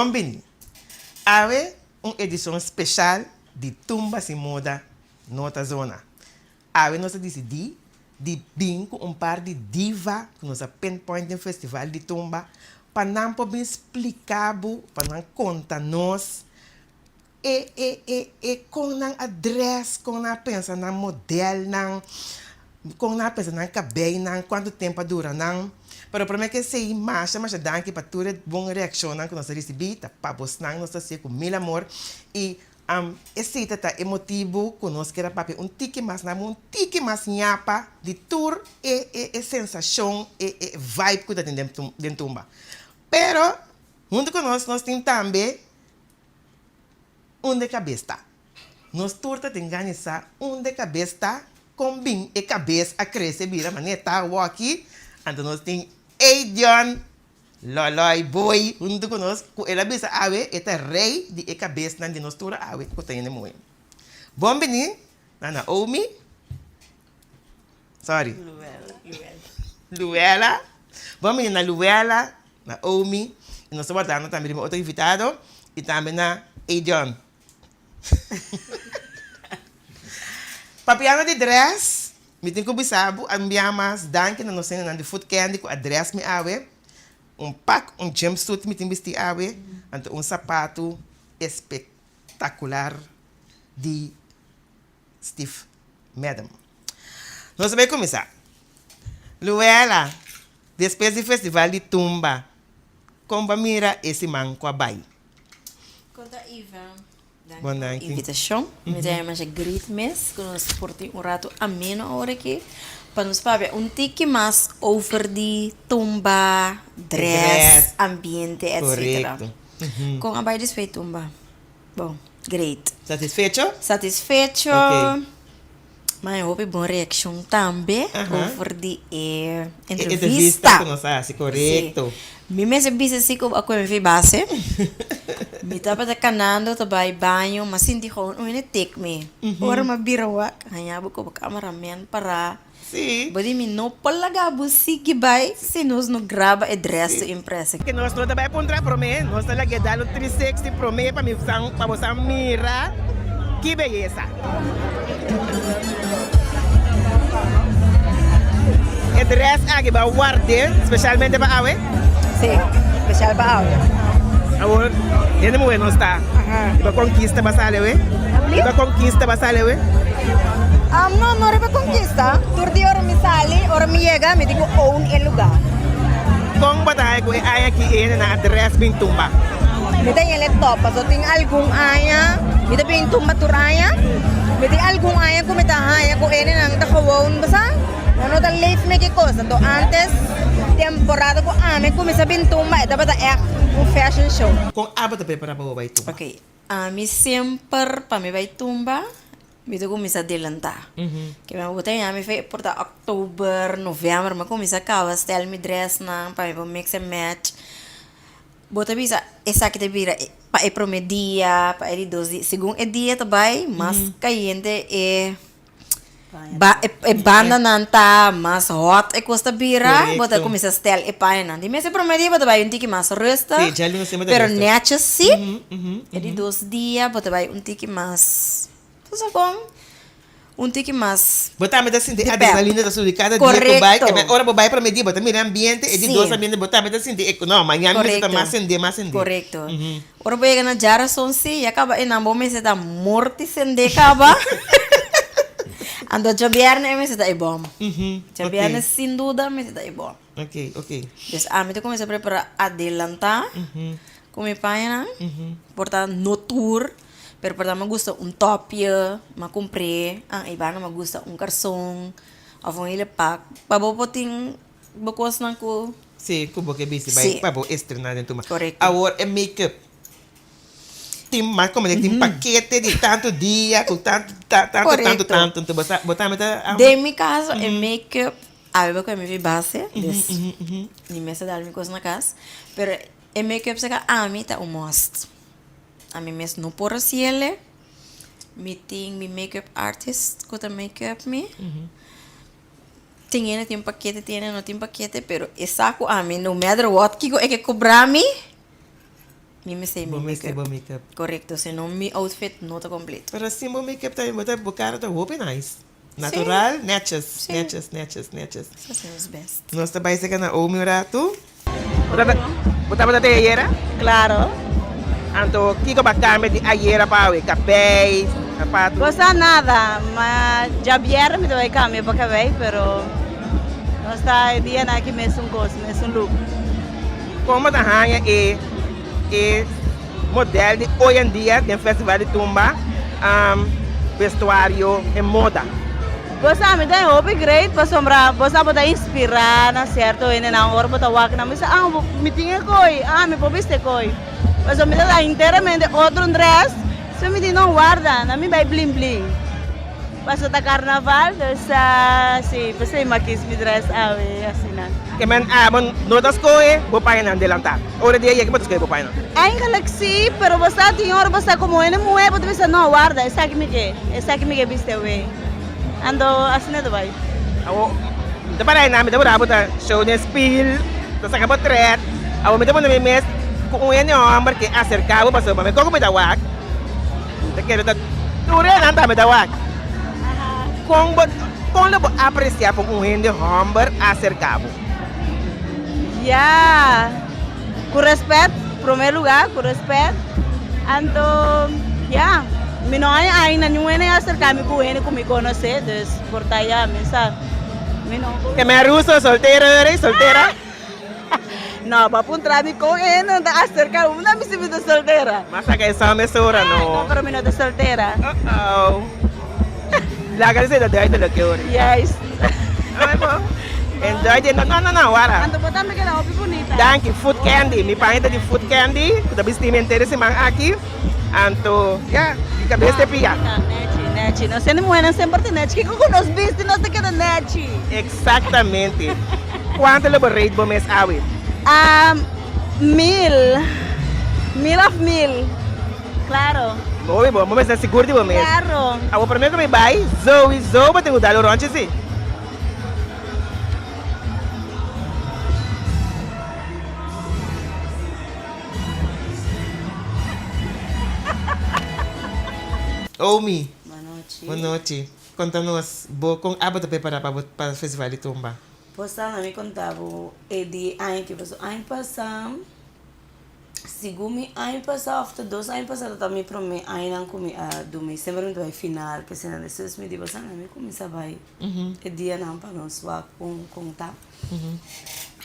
Bon bini! Awe un edishon speshal di Tumba Sin Moda No Ta Zona. Awe nos a disidí di bin ku un par di diva ku nos a pinpoint den festival di tumba pa nan por bin splika bo, pa nan konta nos e e e e kon nan a dress, kon nan a pensa nan modelnan, kon nan a pensa nan kabeinan, kuantu tempu a dura nan. Pero promé ke esei masha masha danki pa tur e bon reakshonnan ku nos a risibí, ta pa bosnan nos ta hasié ku mil amor i Esei ta ta e motibu ku nos kier a papia un tiki mas na un tiki mas ñapa di tur e e e sensashon, e e vibe ku ta tin den den tumba. Pero huntu ku nos, nos tin tambe unda e kabes ta. Nos tur ta tin gana di sa unda e kabes ta, kon bin e kabes a krese bira manera e ta awoki. Anto nos tin Edion Loloi Boy huntu ku nos ku el a bisa awe e ta rei di e kabesnan di nos tur awe ku ta hende muhé. Bon bini na Naomi, sorry, Luella, bon bini na Luella, Naomi i nos ta wardando tambe riba otro invitado i tambe na Edion. Papiando di dress, mi tin ku bisa bo a bia mas danki na nos hendenan di Food Candy ku a dress mi awe. Un pak, un jumpsuit mi tin bisti awe, anto un sapatu espectacular di Steve Madden. Nos ta bai kuminsá. Luella, despues di festival di tumba, kon bo a mira e siman ku a bai? Konta Iva, danki pa e invitashon. Mi ta masha great mes ku nos por tin un ratu ameno awor aki pa nos papia un tiki mas over di tumba, dress, ambiente etcetera. Kon a bai despues di tumba? Bon, great. Satisfecho? Satisfecho. Ma e hopi bon reaccion tambe over di e entrevista. E entrevista cu nos a haci, corecto. Si. Mi mester bisa si cu a come fi base. Mi tabata canando ta bay baño, m'a sinti gewoon un hende tik mi. Ora m'a bira wak, haña bo como cameraman para. Sí. Bo di mi no por laga bo sigui bai si nos no graba e dress to impress. Ke nos no ta bai puntra prome, nos ta lag'e dal un 360 prome pa mi san, pa bo san mira ki beyesa. E dress aki bo a ward'e specialmente pa awe? Sí, special pa awe. Awor, hende muhe nos ta. Riba konkista bo a sali awe? Riba konkista bo a sali awe? No, no riba konkista. Tur di ora mi sali, ora mi yega, mi tin ku own e lugá. Kon bo ta haña ku e aña aki e hendenan a dress bin tumba? Mi ta yele top, pasobra tin algun aña, mi ta bin tumba tur aña, mi tin algun aña ku mi ta haña ku e hendenan ta gewoon, bo sa? Nan no ta leef me ki kos. Anto antes, temporada ku ami kuminsá bin tumba, e tabata ègt un fashion show. Kon abo ta prepará pa bo bai tumba? Ok, ami semper pa mi bai tumba, mi ta kuminsá delantá. Ke mi bo ta haña mi fe por ta òktober, novèmber, mi a kuminsá kaba stèl mi drèsnan pa mi por mix and match. Bo ta bisa esaki ta bira pa e promé dia, pa e di dos dia. Segun e dia ta bai, mas kayente e Ba e bandanan ta mas hot e kos ta bira, bo ta kuminsá stel e pañanan. Di mes e promé dia bo ta bai un tiki mas rustig, pero nètjes sí. E di dos dia bo ta bai un tiki mas, bo sa kon, un tiki mas. Bo tambe ta sinti e adrenalina ta subi kada dia ku bai. Ora bo bai promé dia bo ta mira e ambiente, e di dos ambiente bo tambe ta sinti e, no, mañana mi mester ta mas sendé, mas sendé. Korekto. Ora bo yega na djarason si, ya kaba einan bo mester ta morti sendé kaba. Anto djabièrnè e mester ta e bòm. Djabièrnè sin duda mester ta e bòm. Ok, ok. Dus ami ta kuminsá prepará adelantá ku mi pañanan. Por ta no tur, pero por ta mi gusta un tòpje, mi a kumpr'é. Ah, ei banda mi gusta un karson òf un hele pak. Pa bo por tin Bo kosnan ku. Sí, ku bo ke bisti bai pa bo estrená den tuma. Korekto. Awor e make-up tin mas komo tin pakete di tantu dia ku tantu tantu tantu tantu anto bo sa bo tambe ta. Den mi kaso e make-up awe bo kue mi fi base dus mi mester dal mi kos na kas pero e make-up saka ami ta un must ami mes no por hasiele mi tin mi make-up artist ku ta make-up mi. Tin hende tin pakete, tin hende no tin pakete, pero e sa ku ami no matter what kiko e ke kobra mi, Mi mester Bo mi mester make-up. bo make-up. Korekto, sino mi outfit no ta kompleto. Pero sin bo make-up tambe bo ta bo kara ta hopi nice. Natural, netjes, Sí. netjes, netjes, netjes. Asina is best. Nos ta bai seka Naomi un ratu. Bo tabata bo tabata te ayera? Claro. Anto kiko bo a kambia di ayera pa awe? Kabei, zapatu? Bo sa nada, ma djabièrnè mi ta bai kambia pa kabei, pero nos ta e dianan aki mesun kos, mesun look. Kon bo ta haña e e model di hoy en dia den festival di tumba, vestuario e moda? Bo sa mi ta hopi great pasobra bo sa bo ta inspira na cierto hendenan ora bo ta wak nan bo bisa ah mi tin e koy ah mi por bisti e koy pasobra mi ta da enteramente otro un dress so mi di no warda na mi bai blin blin pasobra ta carnaval dus si p'esei mi a kiss mi dress awe asina. Ke men abo no ta skohe bo pañanan delantá. Ora di a yega bo ta skohe bo pañanan. Eigenlijk si, pero bo sa tin ora bo sa komo hende muhé bo ta bisa no warda esaki mi ke, esaki mi ke bisti awe. Anto asina ta bai. Awor mi ta para einan mi ta wura bo ta show den spiel, ta saka bo tret. Awor mi ta pone mi mes ku un hende hòmber ke aserká bo pasobra mi koko mi ta wak, mi ta kere ta tur einan tambe ta wak. Kon bo kon lo bo apresiá pa un hende hòmber aserká bo? Ya, ku rèspèt, promé lugá, ku rèspèt. Anto, ya, mi no haña ainda niun hende a aserká mi ku hende ku mi konosé, dus por ta ya, mi sa, mi no. Ke men ruso, soltero eri, soltera? No, bo a puntra mi kon e hende no ta aserká mi, unda mi si mi ta soltera? Mas saka e sa mesora, no. No, pero mi no ta soltera. Uh-oh. Laga di ta duidelijk e ora. Juist. Ai bo. Enjoy di no no no wara. Anto bo tambe keda hopi bunita. Danki food candy. Mi paña ta di food candy ku ta bisti mi henter e siman aki. Anto ya mi kabes te pia. Nechi nechi. Nos hende muhernan semper ta nechi. Kiko ku nos bisti nos ta keda nechi. Exactamente. Kuantu lo bo rate bo mes awe? Mil. Mil of mil. Claro. Hopi bo, bo mester sigur di bo mes. Claro. Awor prome ku mi bai, souiso bo tin ku dal un ronchi si. Omi. Bonochi. Bonochi. Konta nos, bo kon abo ta prepara pa bo pa festival di tumba? Bo sa na mi konta bo e di aña ki paso. Aña pasa. Segun mi aña pasá òf ta dos aña pasá ta mi promé añanan ku mi a dumi. Semper mi ta bai final p'esei despues mi di bo sa mi kuminsá bai e dianan pa nos wak kon kon ta.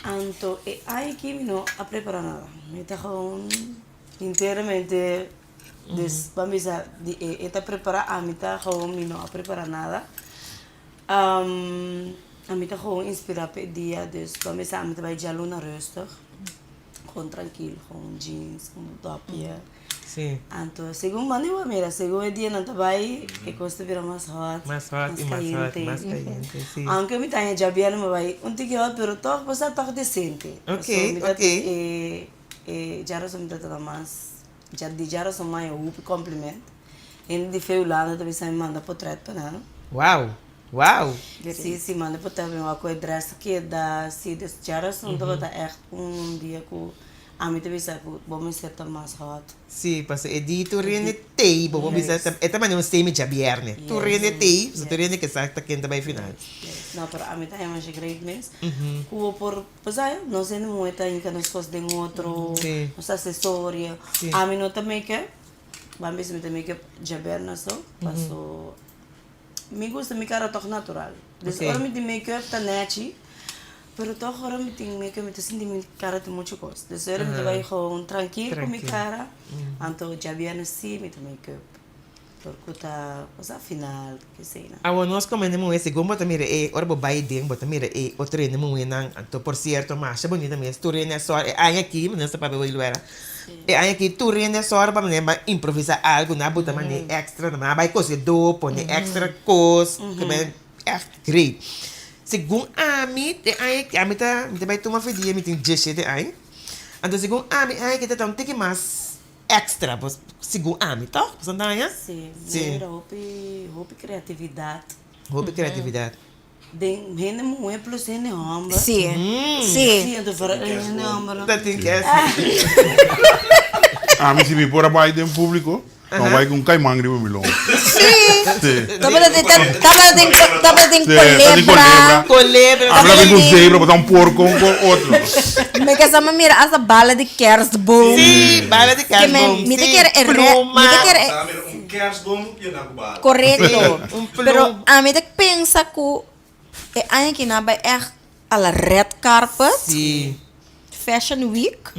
Anto e aña aki mi no a prepará nada. Mi ta gewoon enteramente dus ban bisa di e ta prepará ami ta gewoon mi no a prepará nada. Ami ta gewoon inspirá p'e dia dus ban bisa ami ta bai djaluna rustig. Gewoon trankil, gewoon jeans, un dopje. Sí. Anto, segun manda bo a mira, segun e dianan ta bai, e kos ta bira mas hot. Mas hot i mas hot, mas kayente, sí. Aunke mi ta haña djabièrnè mi bai un tiki hot, pero tòg bo sa tòg desente. Ok, Pasobra ok. mi ta e djarason mi ta trata mas, di djarason mi haña hopi compliment. Hende di fe Hulanda ta bisa mi manda potrèt pa nan. Wow! Wow! Sí, sí, manda potrèt pa mi wak ku e dress ta keda. Sí, dus djarason tabata ègt un dia ku ami ta bisa ku bo mester ta mas hot. Sí, pasobra e di tur hende tei, bo por bisa e ta manda un semi djabièrnè. Tur hende tei, pasobra tur hende ke sa ta ken ta bai final. Yes, no, pero ami ta haña masha great mes ku bo por Pasá nos hende muhé ta hinka nos kos den otro, nos asesorio. Ami no ta make-up, ban bisa mi ta make-up djabièrnè so, paso mi gusta mi kara tòg natural. Dus ora mi tin make-up ta nèchi, pero tòg ora mi tin make-up mi ta sinti mi kara tin muchu kos. Dus ora mi ta bai gewoon trankil ku mi kara, anto djabièrnè si mi ta make-up. Por ku ta cosa final keseinan. Awor nos komo hende muhé segun bo ta mira e ora bo bai den bo ta mira e otro hende muhénan anto por sierto masha bonita mes tur hende a sòru e aña aki mi no sa papia bo Iluera e aña aki tur hende a sòru pa manera bai improvisa algu nan a buta manera extra nan a bai kosedó pone extra kos ke men ègt great segun ami e aña aki ami ta mi ta bai tuma fe dia mi tin dieshete aña anto segun ami e aña aki ta ta un tiki mas Extra, bo segun ami, toch? Bo sa daña? Sí, mi mira hopi, hopi creatividad. Hopi creatividad. Den hende muhe plus hende homber. Sí, sí. Sí, anto vooral hende homber. Ta tin kes. Ami si mi por a bai den públiko, mi a bai ku un kaiman riba mi longo. Sí. Tabata tin, tabatin, tabatin kolebra. Kolebra. Ami ta bin ku zebra, bo ta un porko un ku otro. Mi ke sa mi mira hasta bala di kerstboom. Sí, bala di kerstboom. Mi ta kere e re, mi ta kere e. Sa mira un kerstboom yena ku bala. Korekto. Un pluma. Pero ami ta pensa ku e aña aki nan bai ègt a la red carpet. Sí. Fashion week.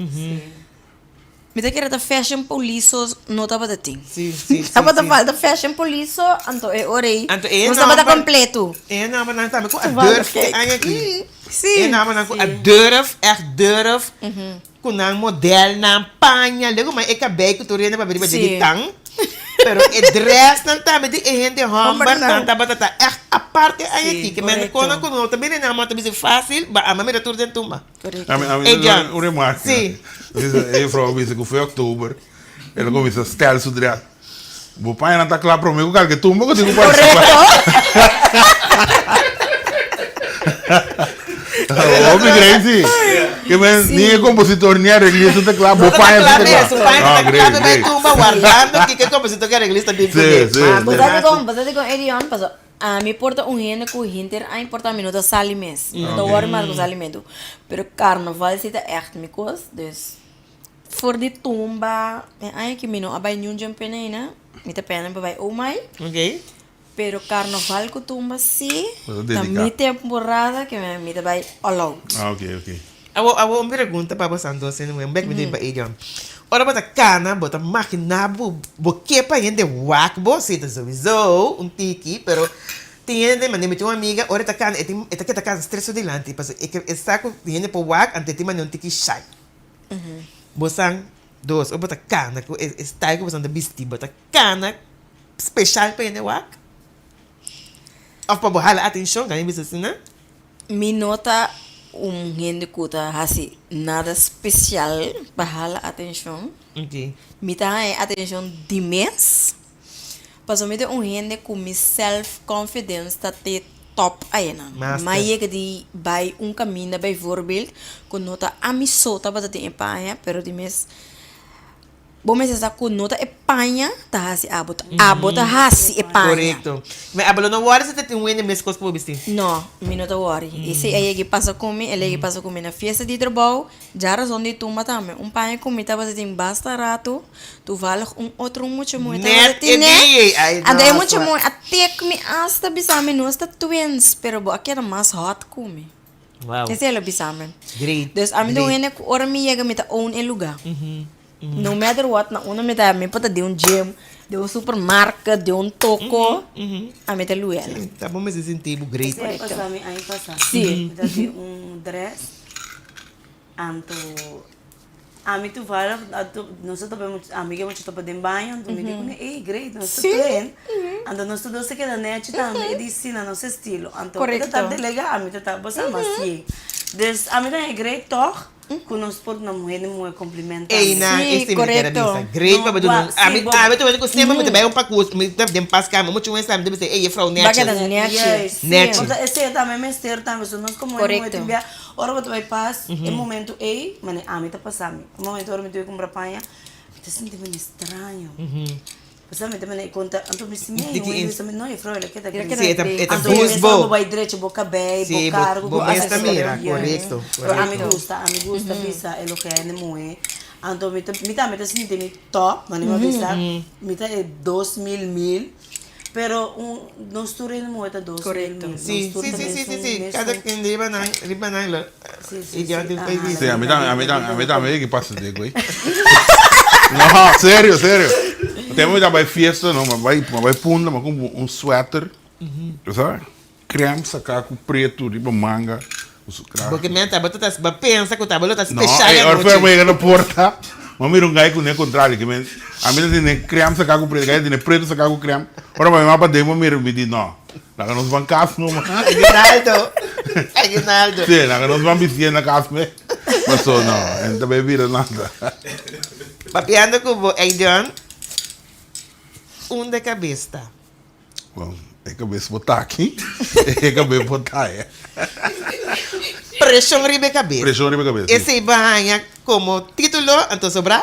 Mi ta kere ta fashion poliso no tabata tin. Sí, sí, sí, Tabata sí. falta fashion poliso, anto e ora ei Anto e nos tabata nomber- completo. E nombernan tambe ku a Toevallig, durf e kijk. aña aki. Sí. E nombernan ku a durf, echt durf, ku nan modelnan, paña, luego ma e kabei ku tur hende papia riba dje di Sí. tan. Pero e dressnan tambe di e hende homber Hombernan. nan tabata ta echt aparte e aña Sí, aki. Ke men correcto. kono ku no ta bini nan a ta bisa fácil, ba ama mira tur den tumba. Ami, ami, Ey, Jan. un remarque. Sí. E juffrouw bisa ku foi oktober, el a kuminsá stel su dress. Bo pañanan ta kla promé ku kalke tumba ku tin ku partisipá. Hopi great sí. Ke men ni e kompositor ni areglista ta kla, bo No ta paña kla sí ta mes, kla. su paña No, ta kla great, pe bai great. tumba wardando kiko e kompositor ku areglista bin Sí, kuné. sí, Bo sí. sa dikon, bo sa dikon Edion, paso Ami por ta un hende ku hinter a importa mi no ta sali mes. Mi no ta wòrdu mas ku salimentu. Pero karnaval si ta ègt mi kos. Dus for di tumba e aña ki mi no a bai niun djempe aina. Mi ta pena pa bai Omai. Pero karnaval ku tumba si ta mi temporada ke mi ta bai all out. Awor awor un pregunta pa bo Santos en un bek mi tin pa Edion. Ora bo ta kana bo ta magina bo bo ke pa hende wak bo si ta souiso un tiki pero tin hende mane mi tin un amiga ora e ta kana e tin e ta keda kana stres su dilanti pasobra e ke e sa ku hende por wak anto e tin mane un tiki shy. Bo san dos ora bo ta kana ku e style ku bo san ta bisti bo ta kana special pa hende wak? Of pa bo hala atenshon kan e bisa asina? Mi no ta un hende ku ta hasi nada spesial pa hala atenshon. Mi ta haña e atenshon di mes, pasobra mi ta un hende ku mi self confidence ta te top ayina. Mi a yega di bai un kaminda bijvoorbeeld ku no ta ami so tabata tin e paña, pero di mes Bo mester sa ku no ta e paña ta hasi abo, ta abo ta hasi e paña. Korekto. Ma abo lo no wòri si ta tin un hende meskos ku bo bisti? No, mi no ta wòri. I si e yegi pasa ku mi, el yegi pasa ku mi na fiesta di trabou, djarazon di tumba tambe. Un paña ku mi tabata tin basta ratu, toevallig un otro mucha muhé tabata Nèt e tin'é. dia ei. Ai, Anto e mucha nossa. muhé a tek mi asta bisa mi nos ta twins, pero bo a keda mas hòt ku mi. Wow. Esei lo bisa mi. Great. Dus ami ta un great. hende ku ora mi yega mi ta own e lugá. No matter what na unda mi ta, mi por ta den un gym, den un supermarket, den un toko, ami ta luela. Sí, ta bo mester sinti bo great. Esei a pasa mi aña pasá. Sí. Mi ta den un dress, anto ami toevallig, nos a topa e amiga mucha topa den baño, anto mi di kuné, ey great, nos ta twin. Anto nos tur dos ta keda nechi tambe, e di si na nos estilo. Anto e ta ta delega, ami ta ta, bo sa mas si. Dus ami ta haña great tòg ku nos por duna muhé di muhé komplimentan. Eynan Sí, esei mi ta kere korekto. bisa. Great pa bo duna un, No, ami sí, bo. ami ta wende ku semper mi ta bai un pakus, mi ta den pas kama, muchu wens ami ta bisa ey juffrouw Ba netjes. keda nechi. Juist. Sí. Nechi. Pasobra esei tambe mester tambe, so nos komo hende muhé Korekto. tin bia ora bo ta bai pas e momento ey, mane ami ta pasa mi. E momento ora mi ta bai kumpra paña, mi ta sinti mane straño. Pasobra mi ta mane konta, anto mi si mi Di ki mi ins- bisa mi no juffrouw el a keda El a great. keda Sí, e ta e ta Anto mi boost mester bo. bo bai drecha bo kabei, bo Sí, bo kargo, bo bo mes ta asesorio. mira, Juist. korekto, Pero ami korekto. gusta, ami gusta bisa e loke hende muhé. Anto mi ta mi tambe ta sinti mi top, mane mi a bisa, mi ta e 2000 mil, pero un nos tur hende muhé ta 2000 Korekto. mil. Sí, Nos tur sí, ta sí, sí, sí, mesun sí. Kada mesun. ken riba nan, riba nan lo Sí, sí, y ya sí. tin Aha. país Sí, bisa. a mi tambe, a mi tambe, a mi tambe ke pasa de güey. No, serio, serio. Tem mi ta bai fiesta, no, ma bai, ma bai punda, ma kumpra un sweater, sabes? Crème saká ku pretu riba manga, ku su kraag. Bo ke menta, bo ta ta, bo pensa ku ta bo lo ta No, special ey, ora anochi. fue yega na porta, ma mira un guy ku ne kontrali, ke men, ami ta tene crème saká ku pretu, guy ta tene pretu saká ku crème. Ora mi mama paden, mi mira, mi di no, laga nos ban kas numa. Aguinaldo, aguinaldo. Sí, laga nos ban bistié na kas me. Paso no, en ta bay bira nada. Papiando ku bo, ey John, unda kabes ta? Bon, e kabes bo ta aki, e kabes bo ta e. Preshon riba e kabes. Preshon riba e kabes, si. Esei bo haña komo título, anto sobrá.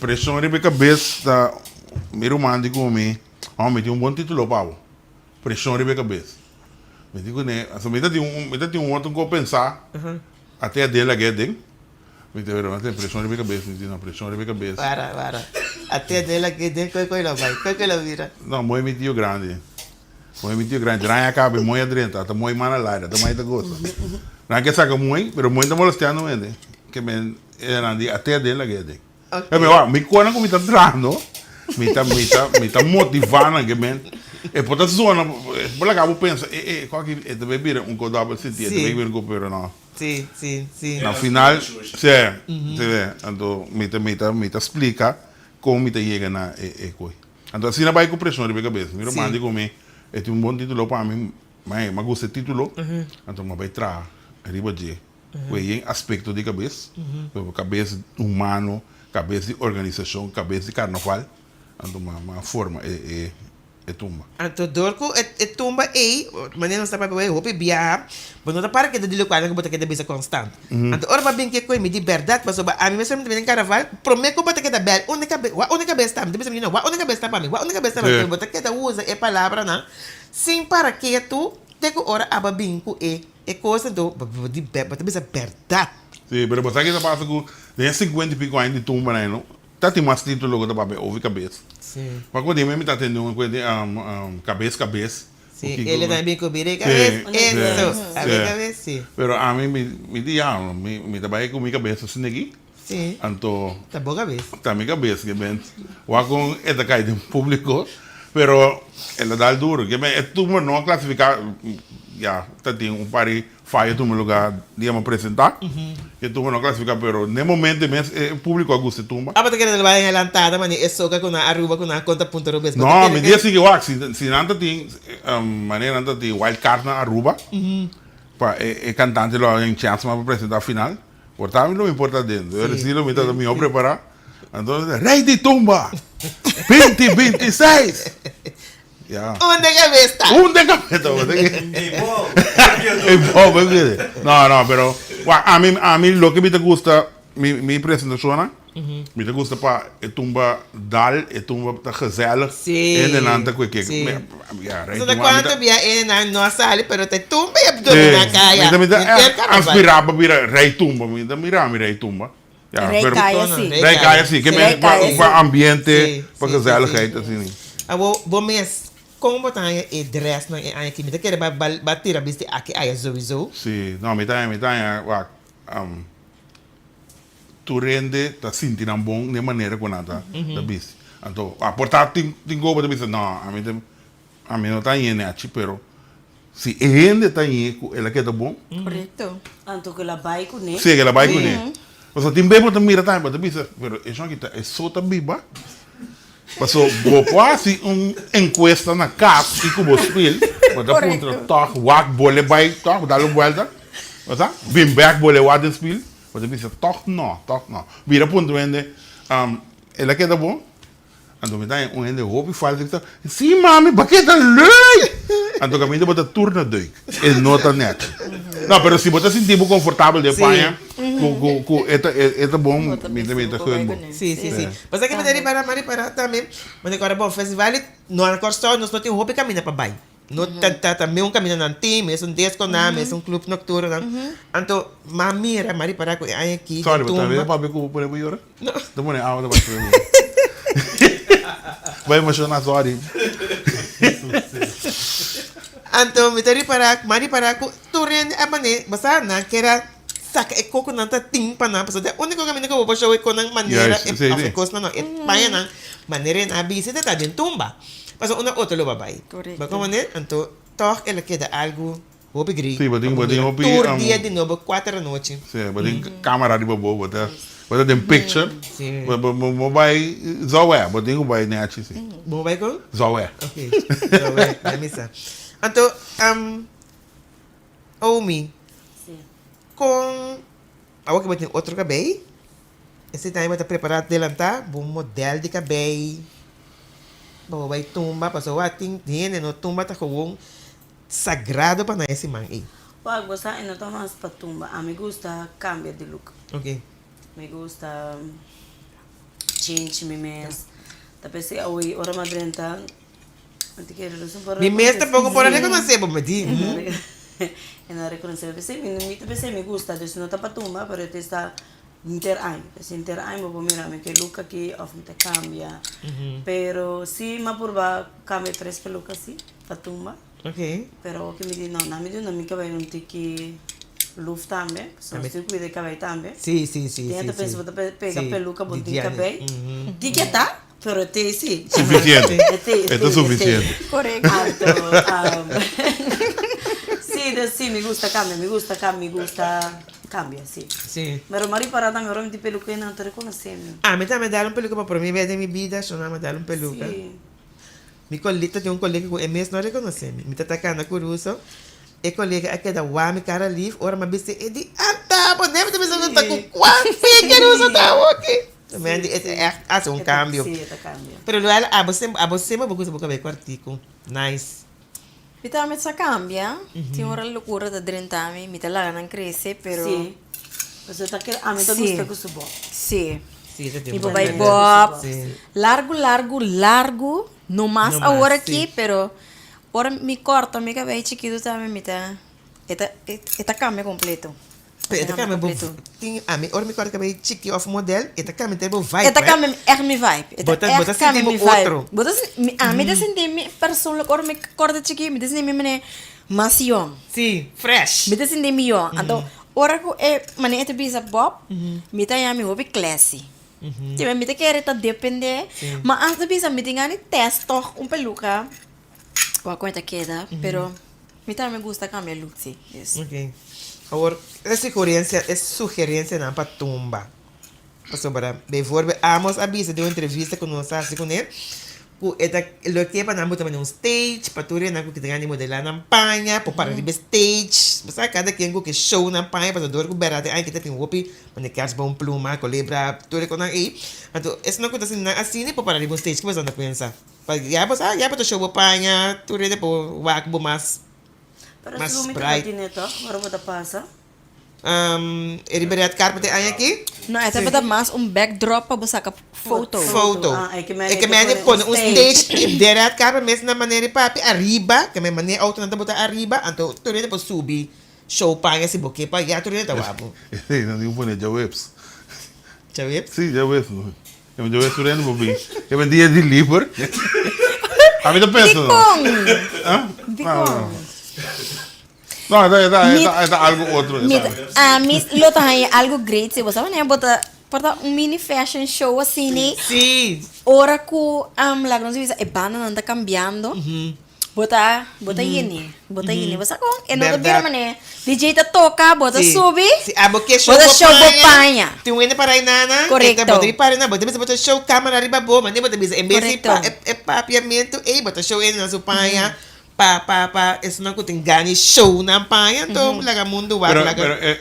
Preshon riba e kabes ta mi ruman di ku mi, Oh, mi tin un bon titulo pa bo. Preshon riba e kabes. Mi di kuné, aso mi ta tin un, mi ta tin un otro ku a pensa, a te adel a get den. Mi ta pero a preshon riba e kabes, mi di no, preshon riba e kabes. Para, para. A te adel a get den, koi koi lo bai? Koi koi lo bira? No, mooi mi tio grandi. Mooi mi tio grandi. Draai a kabe, mooi a drenta, ata mooi man al aire, ata mooi ta gosa. Nan ke saka mooi, pero mooi ta molestiando hende. Ke men, e nan di a te adel a get den. Ok. Mi wak, mi konan ku mi ta trahando, mi ta, mi ta, mi ta motivá nan ke men, e por ta zona, e por laga bo pensa, e, e, kua ki e ta bay bira un ko dòbel sentido, e ta bay bira un ko, pero no. Sí, sí, sí. Na final, sí, sí, anto mi ta, mi ta, mi ta splika kon mi ta yega na e, e koi. Anto asina bai ku preshon riba e kabes. Mi ruman di ku mi, e tin un bon titulo pa mi, ma e, mi a gusta e titulo, anto mi a bai traha riba dje. Ku e yen aspekto di kabes, kabes humano, kabes di organisashon, kabes di karnaval, anto mi a forma e tumba. Anto dor ku e tumba ei, manera nos ta papia wei hopi biaha, bo no ta para keda di lokual ku bo ta keda bisa konstant. Anto ora bo a bin ke koe mi di bèrdat pasobra ami mes mi ta bini den karnaval, promé ku bo ta keda bèl unda kabes, wak unda kabes ta, mi ta bisa mi no, wak unda kabes ta pa mi, wak unda kabes ta pa mi, bo ta keda usa e palabranan sin para ketu te ku ora abo a bin ku e. E kos anto bo di bo ta bisa bèrdat. Sí, pero bo sa ke ta pasa ku den e sinkuenta i piko aña di tumba nan no ta tin mas título ku ta papia over kabes. Sí. Ma ku di mi ta tende un ku di kabes kabes. Sí, el tambe bin ku bira e kabes, eso, a bira e kabes, sí. Pero ami mi mi di ya mi mi ta bai ku mi kabes asina aki. Sí. Anto. Ta bo kabes. Ta mi kabes ke ben wak kon e ta kai den publiko, pero el a dal duro. Ke men e tumba no a klasifiká, ya ta tin un par di fayo tuma lugá dia mi a presentá. E tumba no a klasifiká, pero n'e momento mes e publiko a gusta e tumba. Abo ta kere nan bai adelantada manera e soka ku nan Aruba ku nan konta punto robes. No, mi di a sigui wak, si si nan ta tin manera nan ta tin wild card na Aruba pa e kantante lo a haña chèns mas pa presentá final. Por ta mi lo mi por ta dentro. Yo reci lo mi ta miho prepara. Anto Rey di Tumba binti binti seis. Ya. Un den cabes ta. Un den cabes ta. Ey bo. Ey bo bo kere. No no pero wak ami ami loke mi ta gusta mi mi presentacionnan mi ta gusta pa e tumba dal e tumba ta gezellig. Sí. Hendenan ta cueque. Sí. Ya Rey Pasobra Tumba ami ta. cuanto bia hendenan no a sali pero ta e tumba e domina caya. Mi ta mi ta Henter carnaval. aspira pa bira Rey Tumba mi ta mira mi Rey Tumba. Ya Rey pero Kaya sí. Rey Kaya sí ke Rey men Kaya sí. pa ambiente Sí, pa sí, sí, gezelligheid sí. asina. Awor bo mes kon bo ta haña e dressnan e aña aki? Mi ta kere ba ba tira bisti aki aya souiso. Sí, no mi ta haña mi ta haña wak Tur hende ta sinti nan bon den manera ku nan ta bisti. Anto, a por ta tin tin gobo ta bisa, no, ami ta ami no ta hañ'é nèchi, pero si e hende ta hañ'é ku el a keda bon. Korekto. Anto ku el a bai kuné. Si, ku el a bai kuné. Pasobra tin bes bo ta mira tambe, bo ta bisa, pero e shon aki ta e so ta biba. Paso bo por hasi un enkuesta na kas i ku bo spil, bo ta puntra tòg wak bo le bai tòg, bo dal un buelta, bo sa, bin bèk bo le wak den spil, bo ta bisa tòg nò, tòg nò. Bira puntra un hende, el a keda bon? Anto mi ta haña un hende hopi falta ki ta, si mami, bo a keda leuk! Anto kaminda bo ta tur na duik, e no ta nèt. No, pero si bo ta sinti bo konfortabel den paña, ku ku ku e ta e ta bon, mi ta mi ta gun bo. Sí, sí, sí. Pasobra ke mi ta ripara, mi a ripara tambe, mi ta kòrda bon, festival di no na Kòrsou nos no tin hopi kaminda pa bai. No ta ta ta meun kaminda nan tin, mesun diskonan, mesun club nocturnonan. Anto mi a mira, mi a ripara ku e aña aki di Sorry, bo tumba. ta mira papia ku bo pone bo yora? No. Ta pone awa ta bati bo. Bo emociona, sorry. Anto mi ta ripara, mi a ripara ku tur hende a mane, bo sa nan kera saka e koko nan ta tin pa nan, pasobra e uniko kaminda ku bo por show e konan manera Juist, sí, of sí. e kosnan no, e pañanan manera e nan a bisti ta ta den tumba. Pasobra una otro lo ba bai. Korekto. Bo komprende? Anto tòg el a keda algu hopi gri. Sí, bo tin, pa bo tin mira hopi, tur dia di nobo kuater anochi. Sí, bo tin kamera riba bo, bo ta, bo ta den picture. Sí. Bo, bo, bo, bo bai zòwè, bo tin ku bai nèchi, sí. Bo bai kon? Zòwè. Ok, zòwè, bai misa. Anto, Omi, kon awor ke bo tin otro kabei, esei tambe bo ta prepará delantá bo modèl di kabei pa bo bai tumba, pasobra wak tin hende no tumba ta gewoon sagrado pa nan e siman ei. Wak bo sa e no ta mas pa tumba, ami gusta kambia di look. Ok. Mi gusta. Change mi mes. Ta p'esei awe ora mi a drenta mi ta kere los un por Mi mes tampoco por a reconoce bo, mi di. E no a reconoce mi. P'esei mi ta p'esei mi gusta, dus no ta pa tumba pero e ta henter aña. Pues henter aña bo por mira mi ke look aki of mi ta cambia. Pero si mi a purba cambia tres peluca si pa tumba. Ok. Pero oki mi di no, nan mi duna mi cabey un tiki luf tambe, pasobra nos tin cuida e cabey tambe. Si, si, si, Tin si, ta pensa si. bo ta pega Si, peluca bo di tin Diani. cabey. Di ke ta, pero te si. Suficiente. E te, E ta e te, e te. suficiente. Correcto. Anto, si, dus si, mi gusta cambia, mi gusta cambia, mi gusta cambia, si. Si. Pero mi a ripara tambe ora mi tin peluca ei nan ta reconoce mi. Ami tambe dal un peluca pa prome bes den mi bida, shona mi a dal un peluca. Si. Mi kolega ta tin un kolega ku e mes no rekonosé mi. Mi ta ta kanda ku ruso. E kolega a keda wak mi kara lif ora mi a bisa e di anta bo ne mi ta bisa ku ta ku kua piki ruso ta awoki. Mi di e ta ègt hasi un kambio. Sí, e ta kambia. Pero Luella abo semper abo semper bo gusta bo kabei kòrtiku. Nice. Mi tambe sa kambia. Tin ora lokura ta drenta mi, mi ta laga nan krese pero. Sí. Pasobra ta kere ami ta gusta ku su bob. Sí. Sí, ta tin Mi por un bai buen bob. Sí. Largu, largu, largu. No mas No mas, awor aki, sí. pero ora mi kòrta mi kabei chikitu tambe mi ta, e ta, e ta kambia kompleto. Pero e ta kambia bo, tin ami ora mi kòrta kabei chiki òf modèl, e ta kambia bo vibe, E ta hè? kambia ègt mi vibe. E ta Bo ta, bo ègt ta kambia sinti bo mi vibe. otro. Bo ta sinti, mi, ami ta sinti mi persoonlijk ora mi kòrta chiki, mi ta sinti mi manera mas yòn. Sí, fresh. Mi ta sinti mi yòn. Anto Ora ku e manera e ta bisa Bob, mi ta yami hopi classy. Tibia mi ta kere ta depende, ma as ta bisa mi tin gana di test tog un peluca, wak kon e ta keda, pero mi tambe gusta cambia look si. Dus. Ok. Awor, e sugerencia, e sugerencianan pa tumba. Pasobra, bijvoorbeeld, Amos a bisa den un entrevista ku nos a hasi kuné, ku e ta lo ke pa nan bo ta manda un stage pa tur e nan ku ke ta gana di modelá nan paña por para riba e stage. Bo sa kada ken ku ke show nan paña pasobra dor ku bèrdat e aña kita tin hopi manda kerstboom, pluma, kolebra, tur e kosnan ei. Anto esnan ku ta sinti nan asina por para riba un stage ke bo sa ta pensa? Pa ya bo sa ya bo ta show bo paña tur hende por wak bo mas Pero mas si bo mi bright. tabata tine tòg ora bo ta pasa. E riba red carpet e aña aki. No, e tabata mas un backdrop pa bo saka foto. Foto. Ah, e ke men E ke men e pone un stage den red carpet mes na manera di papia ariba, ke men manera autonan ta bota ariba, anto tur hende por subi show paña si bo ke pa ya tur hende ta wak bo. Esei nan tin pone djaweps. Djaweps? Si, djaweps. Djaweps tur hende por bin. E ben dia di liber. Ami ta pensa. Dikon? Ah? Dikon? No, e ta, e ta, e ta, e ta algo otro. Mi, ami lo ta haña algo great si bo sa wanneer bo ta por ta un mini fashion show asini. Sí. Ora ku um, laga nos bisa e bandanan ta kambiando, bo ta, bo ta yene, bo ta yene. Bo sa kon? E no ta bira Berdad. manera DJ ta toka, bo ta Sí. subi, Si abo ke show bo ta bo show bo paña, paña. Tin un hende para inana, Correcto. bo ta di para inana, bo ta bisa bo ta show camera riba bo, mane bo ta bisa en bes di Correcto. pa e, e papiamento ey bo ta show hende nan su paña. Pa pa pa esunnan ku tin gana show nan paña anto laga mundu wak Pero laga. pero e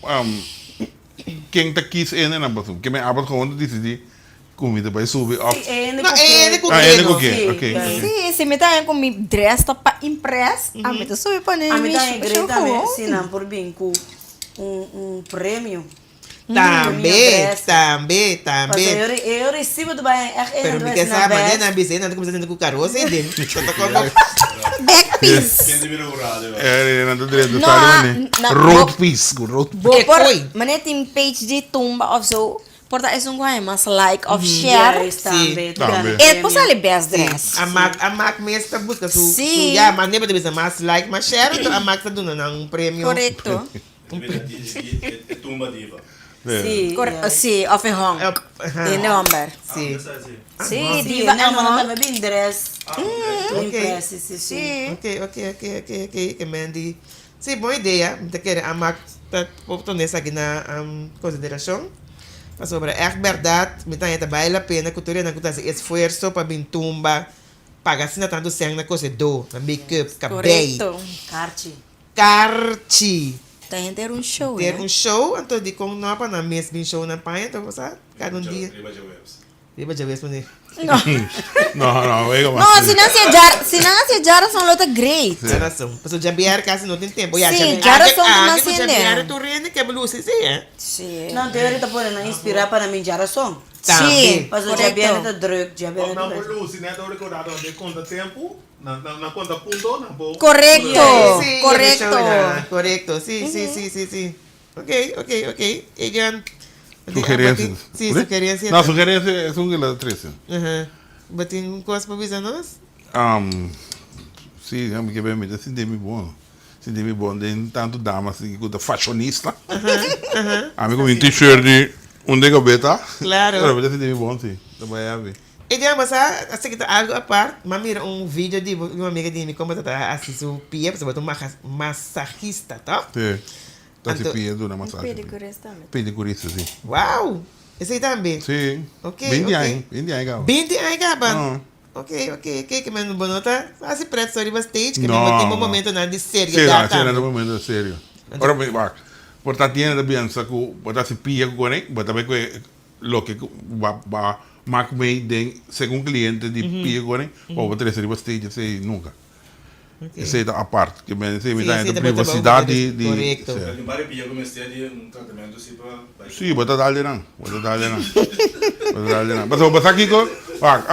um ken ta kies ene nan pasobra ke mi abot gewoon ta disidí ku mi ta bai subi òf. Sí, e hende No ku e hende ke. ku Ah, ke hende ku no. ke, Sí, ok, claro. ok. Sí, si mi ta haña ku mi dress ta pa impress, ami ta subi pone Ami mi ta haña show great tambe gewoon. si nan por bin ku un un premio. Tambe, tambe, tambe. Pasobra e ora e recibo ta bai echt Pero mi ke sa manera nan bisa nan ta kuminsa sinti ku karosa ei den. Ta ta komo. Back piece. Ken ta bira un radio? Eh, nan ta drenta No, sali ah, mane. na- Road bo- piece, ku road Bo E por koi. manera tin page di tumba of zo, por ta esun ku haña mas like of share. Juist, tambe. Ta Tambe. gana E por premio. sali best dress. A mak, a mak mes ta buska su, su Sí. ya, mas nebo ta bisa mas like, mas share, enton a mak ta duna nan un premio. Korekto. E tumba diva. Sí, Correcto, sí, of e honk. Aha. E homber. Sí. Sí, Sí, diva en en honk. tambe bin dress. Ok. Impress, sí, sí, sí. Sí. Ok, ok, ok, ok, ok, ke Mandy. Sí, bon idea. Mi ta kere a mak ta por tene esaki na konsiderashon. Pasobra ègt bèrdat mi ta haña ta bale la pena ku tur esnan ku ta hasi esfuerso pa bin tumba, paga asina tantu sèn na kosedó, na make-up, kabei. Correcto. Karchi. Karchi. Ta henter un show, Henter hè? un show, anto dikon no pa nan mes bin show nan paña, anto bo sa, kada un dia. Riba djaweps. Riba djaves mane. No. No, no, wega mas. No, si nan hacía djar, si nan hacía djarason lo ta great. Djarason. Pasobra djabier casi no tin tempo. Ya, Sí, djabier. djarason ta mas Anke ku hende. djabier tur hende ke luci, sí, eh. Sí. No, te ora ta pone nan inspira pa nan bin djarason. Tambe. Sí, Pasobra djabier correcto. ta druk, djabier Of ta nan por druk. luci net ora ku rato nan tin konta tempu, nan nan konta punto, nan por. Correcto, Sí, correcto. Correcto, sí, sí, sí, sí, sí. Ok, ok, ok. Egan. Sugerencias. Sí, sugerencia. No, sugerencia es un que la trece. Ajá. Bo tin un cos pa bisa nos? Um, sí, déjame que ver, mi ta sinti mi bon. Sinti mi bon den tanto damas así ku ta fashionista. A mi ku mi t-shirt di un de gabeta. Claro. Pero mi ta sinti mi bon, sí. Ta bai habi. E dia basa a sigui ta algo apart, m'a mira un video di bo, un amiga di mi como ta ta haci su pia, pasobra bo ta un masajista, toch? Sí. Ta haci Anto- pia duna masaje. Pedicurista tambe. Pedicurista, sí. Wow! Esey tambe? Sí. Ok, 20 ok. aña, 20 aña caba. 20 aña caba? Ah. Ok, ok, ok, ke men bo no ta haci pret so riba stage, ke No, men bo tin bo no. momentonan di Sí, seriedad no, sí, tambe. na momento serio. Ora mi wak, por ta tiene ta piensa ku bo ta haci pia ku kone, bo ta bay ku e loke ku ba ba mak mei den segun cliente di pia ku kone, bo bo trece riba stage esey nunca. Esey ta apart. Ke men esey mi ta Sí, henter esey ta bo trabou privacidad ku di ta di korekto. sí. Pero tin varios pia ku mester di un tratamiento si pa bai. Sí, bo ta dal di nan. Bo ta dal di nan. Bo ta dal di nan. Pasobra bo sa kiko? Wak,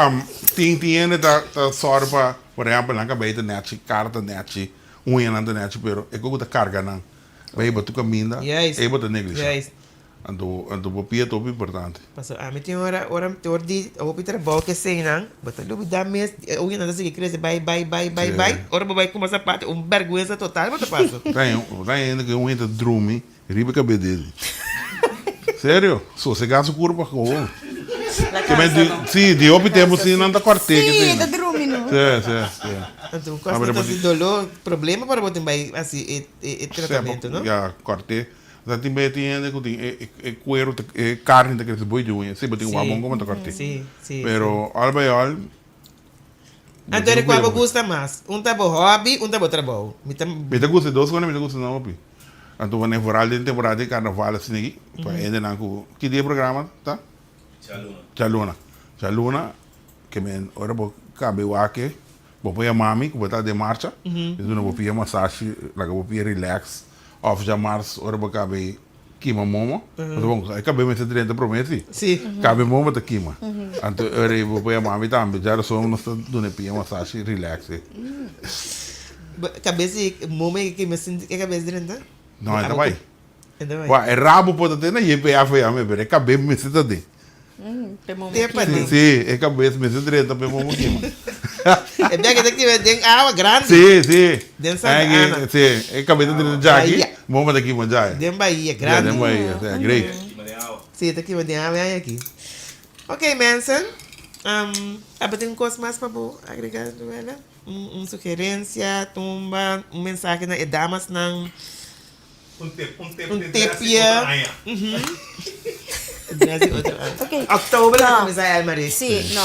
tin tin hende ta ta sòru pa, por ehèmpel, nan kabei ta nèchi, kara ta nèchi, uñanan ta nèchi, pero e kos ku ta karga nan bai bo tur kaminda, Juist. ei bo ta neglishá. Juist. Anto, anto bo pia ta hopi importante. Paso ami tin ora, ora mi tor di hopi trabou ke eseinan, bo ta lubida mes, e uñanan ta sigui krese bai, bai, bai, bai, Sí. bai, ora bo bai kuma sapato, un bèrgwensa total bo ta pasa. Ta hen, ta hende ku e uña ta drumi riba e kabes di ellos. Serio, sosegá su kurpa gewoon. La Ke men kansa di, no. sí, di hopi tempu sí nan ta kòrt'é ke Sí, eseinan. ta drumi no. Sí, sí, sí. Anto un Ah, kos pero ta bo hasi di- doló, problema para bo tin bai hasi e, e, e tratamentu, no? Ya, kòrt'é. Sa tin be tin hende ku tin e e kuero ta e karni ta krese boi di uña. Si bo tin wabon komo ta kòrt'é. Sí, sí. Pero al by al. Anto eri kua bo gusta mas? Un ta bo hòbi, un ta bo trabou. Mi ta. Mi ta gusta e dos kos, mi ta gusta nan hopi. Anto wanneer vooral den temporada di karnaval asina aki, pa hendenan ku ki dia e programa ta? Djaluna. Djaluna. Djaluna ke men ora bo kabe wak Bo por yama mi ku bo ta den marcha, mi ta duna bo pia masashi, laga bo pia relax, òf djamars ora bo kabe kima momo, pasobra bon e kabe mester drenta promé si, kabe momo ta kima, anto ora ei bo por yama mi tambe, djarason nos ta duna e pia masashi relax e. Kabes di momo e kima sin e kabes drenta? No, e ta bai. Wak, e rabo por ta te na YPF ya me, pero e kabes mester ta den. Pe momo Te kima. pa Sí, e kabes mester drenta pe momo kima. E bia ke ta kima den awa grandi. Sí, sí. Den Santa Ana. Sí, e kabes ta drenta djaki, Bahia. momo ta kima djai. Den Bahia, Ja, grandi. den Bahia, sí, great. Kima den awa. Sí, ta kima den awa aki. Ok, mensen. Um, abo tin un kos mas pa bo agrega, Luella? Un, un sugerencia, tumba, un mensahe na e damasnan. Un tip, un tip Un di dress di tipje. otro aña. Dress di otro aña. Ok. Oktober ta No. kuminsá Elmarie. Sí, no.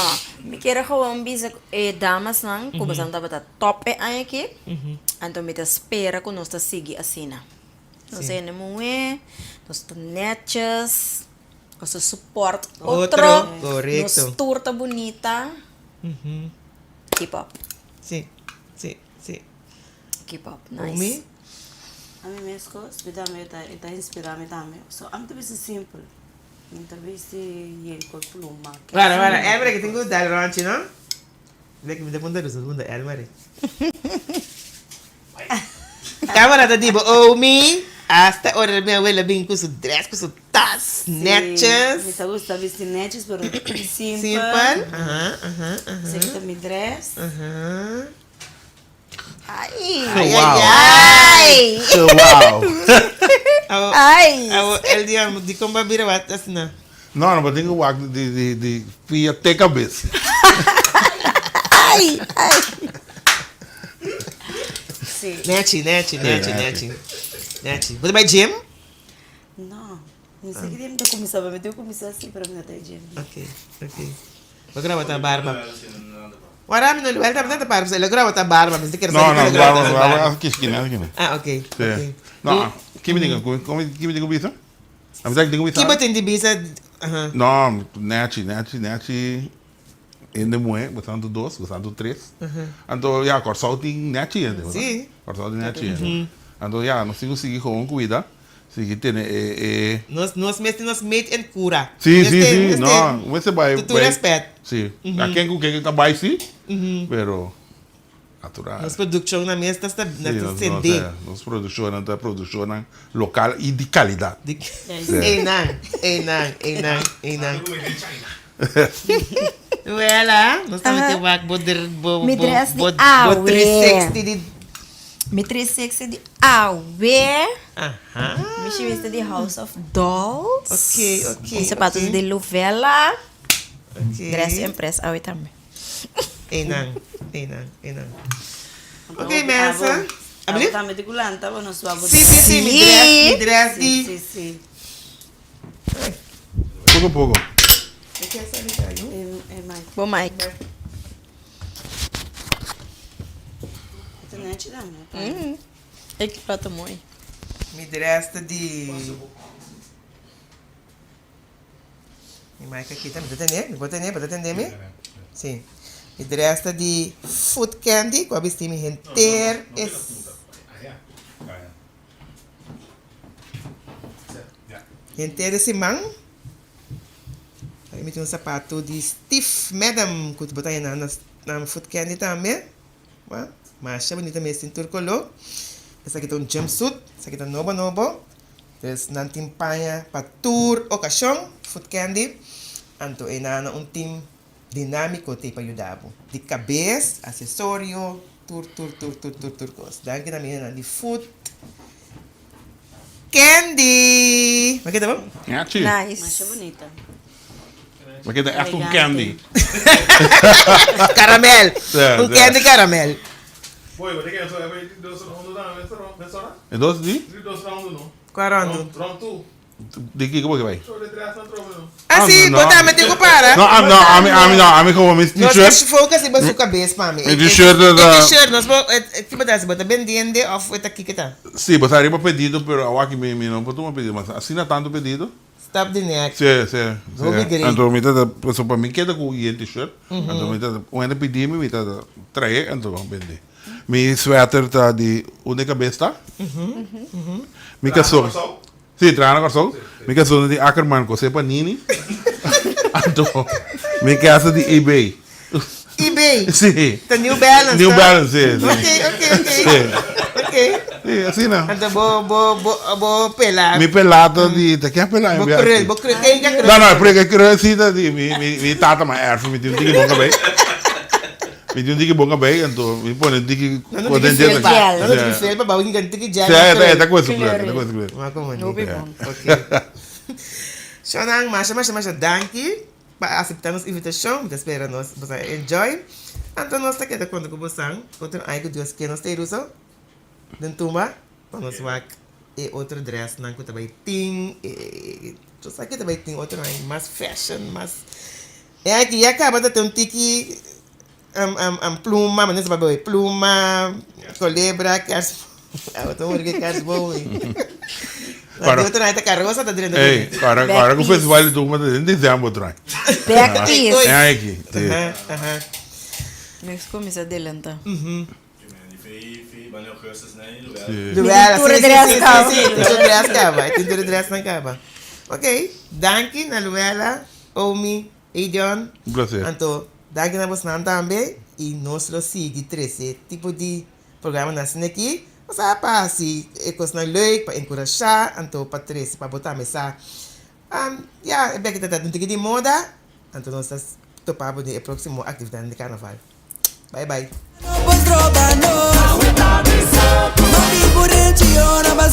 Mi kier gewoon bisa e damasnan ku boso tabata top e aña aki. Anto mi ta spera ku nos ta sigui asina. Nos hende muhé, nos ta netjes, nos ta support otro, Otro, korekto. nos tur ta bunita. Keep up. Sí, sí, sí. Keep up, Omi? nice. Ami meskos, mi tambe ta e ta inspira mi tambe. So ami ta bisti simpel. Mi ta bisti yen kol pluma. Wara, wara, Elmary ke tin ku dal ronchi no? Lek mi ta punta ruso, punta Elmary. Camera ta di bo Omi, hasta ora mi abuela bin ku su dress, ku su tas, netjes. Mi ta gusta bisti netjes pero simpel. Simpel, aha, aha, aha. Esaki ta mi dress. Aha. Ai! Ai, Wow. ai, ai! Wow. Awo, Ai! awo, el dia, di kon ba bira wat asina? No, no, bo tin ku wak di di di pia te kabes. Ai! Ai! Sí. Nechi, nechi, nechi, nechi. nechi. Nechi. Bo ta bai gym? No. Ni sé ki dia mi ta kuminsá, pero mi tin ku kuminsá sí, pero mi no ta bai gym. Ok, ok. Bo graba ta barba. Wara mi no luel tambe ta barba, el a graba ta barba, mi ta kere No, sabi no, ku el a graba barba, ta barba, barba. kiski, nada kina. Ah, ok, Sí. ok. No, ki mi tin ku, ki mi tin ku bisa? A mi sa ki tin ku bisa? Ki bo tin di bisa? No, nechi, nechi, nechi hende muhé, bosantu dos, bosantu tres. Anto ya, Kòrsou tin nechi hende, bo sa. Kòrsou tin nechi hende. Anto ya, nos tin ku sigui gewoon kuida, sigui tene e e. Nos nos mes tin nos made in cura. Sí, sí, sí, no, mester bai. Ku tur rèspèt. Sí, a ken ku ken ta bai sí, pero. Natural. Nos produccionnan mes ta sta na ta sende. Nos produccionnan ta produccionnan local y di calidad. Eynan, eynan, eynan, eynan. Wela, nos ta mete wak bo bo Mi dress di bo awe. 360 di. Mi 360 di awe. Aha. Mi shimis ta di House of Dolls. Ok, ok, Mi sapatos ok. di Lovella. Ok. Dress en pres awe tambe. Einan, einan, einan. Ok, mensen. Abo tambe di kulanta bo no sua bo Sí, sí, sí, mi dress, mi dress di. Sí, sí, sí. Poco poco. Bo mic. Ik praat mooi. Mi dress ta di. Mi mic a kita, mi ta tende? Mi por tende? Bo ta tende mi? Si. Mi dress ta di Food Candy ku a bisti mi henter e henter e siman. Mi tin un sapato di Steve Madden ku bo ta haña na Food Candy tambe. Wak, masha bunita mes tin tur koló. Esaki ta un jumpsuit, esaki ta nobo nobo. Dus nan tin paña pa tur okashon, Food Candy. Anto e nan un team dinámiko t'ei pa yuda bo. Di kabes, asesorio, tur tur tur tur tur tur kos. Danki na mi hendenan di Food Candy! Bo keda bon? Nice. Masha bunita. Bo keda echt un candy. Caramel. Un candy caramel. Boy, bo ta kere so e dos rondo dan mes ora? E dos di? Di dos rondo no. Kua rondo? Round two. Di kiko bo ke bai? Show de tres nan trobe no. Ah si, bo tambe tin ku para. No, no, ami, ami no, ami komo mi Nos t-shirt. ta focus riba su kabes pa mi. Mi t-shirt ta. E t-shirt nos por, ki bo ta hasi? Bo ta bendiende of e ta kiko ta? Si, bo ta riba pedido pero awaki mi mi no por tuma pedido mas. Asina tantu pedido. Stop di nek. Si, si, si. Hopi great. Anto mi ta ta, pasobra pa mi keda ku yen t-shirt, anto mi ta ta, un hende pidi mi, mi ta ta trae anto bende. Mi sweater ta di unda e kabes ta. Mi kason. Si, traha na Kòrsou. Mi kason ta di Ackerman, kosé pa Nini. Anto mi kasa di eBay. eBay? Si. Ta New Balance, New ta? Balance, si, si. Ok, ok, ok. Si. Ok. Si, asina. Anto bo, bo, bo, bo pela. Mi pela ta di, ta ke pela Bo krul, bo krul, ken ka krul? No, no, e krul si ta di mi, mi, mi tata ma erf, mi tin un tiki bon kabei. Mi tin un tiki bon kabei, anto mi pone un tiki No, no tiki felpa. No, no tiki felpa, bou un tiki gel. Si, e ta ku su kleur, e ta ku su kleur. Ma komo ni. Hopi bon. Ok. Shonnan, masha, masha, masha danki. Pa aseptá nos invitashon, mi ta spera nos boso a enjoy. Anto nos ta keda konta ku bosan otro aña ku Dios ke nos ta iruso den tumba pa nos wak e otro dressnan ku ta bai tin e nos sa ke ta bai tin otro aña mas fashion mas e aki ya kaba ta tin un tiki Pluma, manera sa papia pluma, kolebra, kers, awo ta muri ke kersboom ei. Para. Di otro ta karosa ta drenta Ey, kuné. para Back para ku piece. festival di Tuma ta den december otro aña. Back piece. E aña aki, si. Aha, aha. Nos kuminsá delantá. Si. Luela, Tur si, si, dress si, kaba. si, si, tur dress kaba. Tin tur dressnan kaba. Ok, danki na Luela, Omi, Edion. Un placer. Anto, danki na bosnan tambe y nos lo sigui trece tipo di programanan asina aki. Osea pa haci e cosnan leuk, pa encurasha, anto pa trece pa bo tambe sa ya e beki ta ta un tiki di moda. Anto nos ta topa bo den e proximo actividadnan di carnaval. Bye bye.